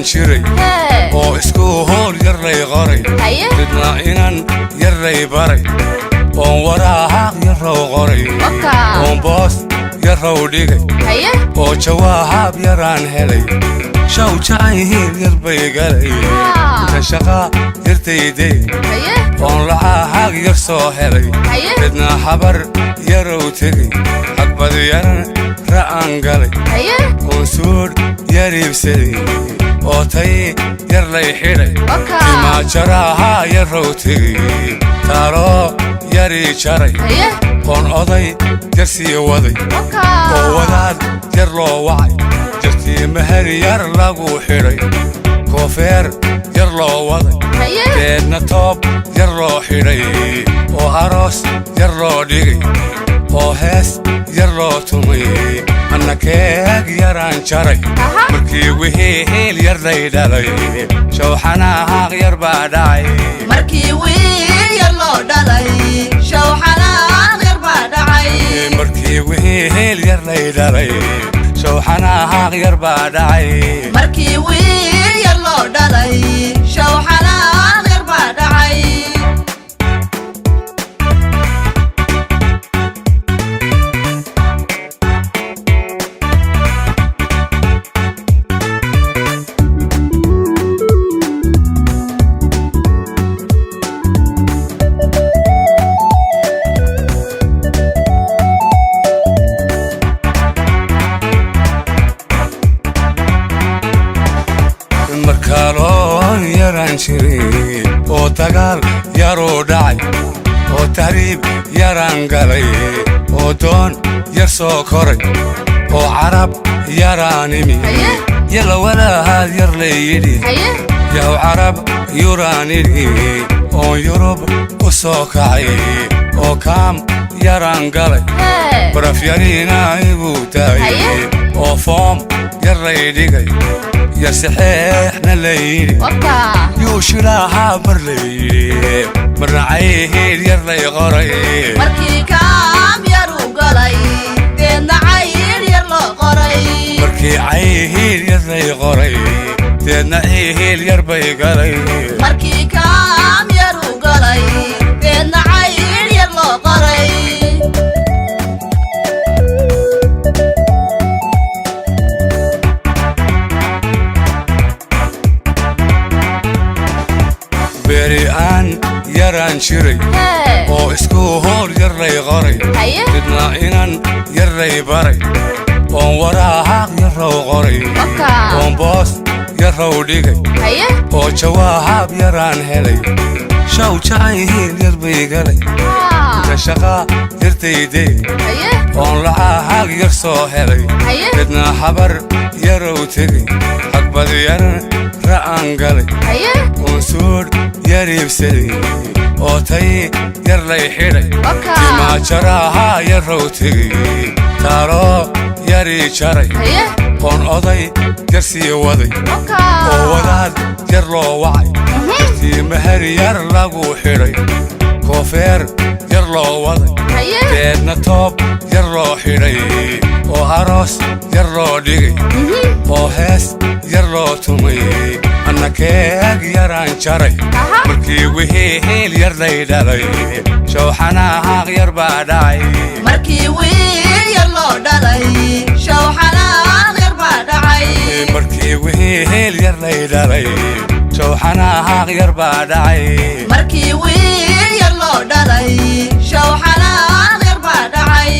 Yaraan jiray oo isku hool yar lay qoray, midna inan yar lay baray, oon waraaq yarrow qoray, oon boos yarrow dhigay, oo jawaab yaraan helay, shaw jacayl yar bay galay. Inta shaqa yartayday oon lacag yar soo helay, midna habar yarow tegey, xagbad yaran ra'an galay, oon suudh yar iibsaday, oo tay yar lay xidhay, timaajaraha yarrow tegey, taaloo yarii jaray, oon oday yar sii waday, oo wadaad yar loo wacay, jartii meher yar lagu xidhay, koofeer yar loo waday, deedna toob yar loo xidhay, oo aroos yar loo dhigay, oo hees yar loo tumay, anna keeg yaraan jaray. Markii wihiil yar lay dhalay, shawxanaaq yar baa dhacay. Markii wiil yar loo dhalay, shawxanaaq yar baa dhacay. Markii wihiil yar lay dhalay, shawxanaaq yar baa dhacay. Markii wiil yar loo dhalay, shawxanaaq yar baa dhacay. Markaaloon yaraan jiray oo dagaal yaruu dhacay, oo tahriib yaraan galay, oo doon yar soo koray, oo carab yaraan imi, yalla walahaad yar layidhi, yaw carab yuraan idhi, oon Yurub u soo kacay, oo kaam yaraan galay, baraf yariina igu daayay, oo foom yar lay dhigay, yar saxeexna layidhi, yuu shilaahaa mar layidhi, marna cayhiil yar lay qoray. Markii kaam yar u galay, deedna cayr yar loo qoray. Markii cayhiil yar lay qoray, deedna cihiil yar bay galay. Markii kaam yar u galay, deedna cayr yar loo qoray. Beri aan yaraan jiray oo isku hool yar lay qoray, midna inan yar lay baray, oon waraaq yarrow qoray, oon boos yarrow dhigay, oo jawaab yaraan helay, shaw jacayl yar bay galay. Inta shaqa yartayday oon lacag yar soo helay, midna habar yarow tegey, xagbad yar ra'an galay, oon suudh yar iibsaday, oo tay yar lay xidhay, timaajaraha yarrow tegey, taaloo yarii jaray, oon oday yar sii waday, oo wadaad yar loo wacay, jartii meher yar lagu xidhay, koofeer yar loo waday, deedna toob yar loo xidhay, oo aroos yar loo dhigay, oo hees yar loo tumay, anna keeg yaraan jaray. Markii wihiil yar lay dhalay, shawxanaaq yar baa dhacay. Markii wiil yar loo dhalay, shawxanaaq yar baa dhacay. Markii wihiil yar lay dhalay, shawxanaaq yar baa dhacay. Markii wiil yar loo dhalay, shawxanaaq yar baa dhacay.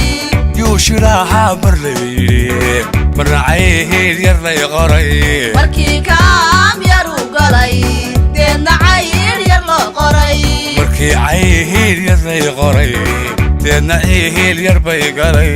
Yuu shilaahaa mar layidhi, marna cayhiil yar lay qoray. Markii kaam yar u galay, deedna cayr yar loo qoray. Markii cayhiil yar lay qoray, deedna cihiil yar bay galay.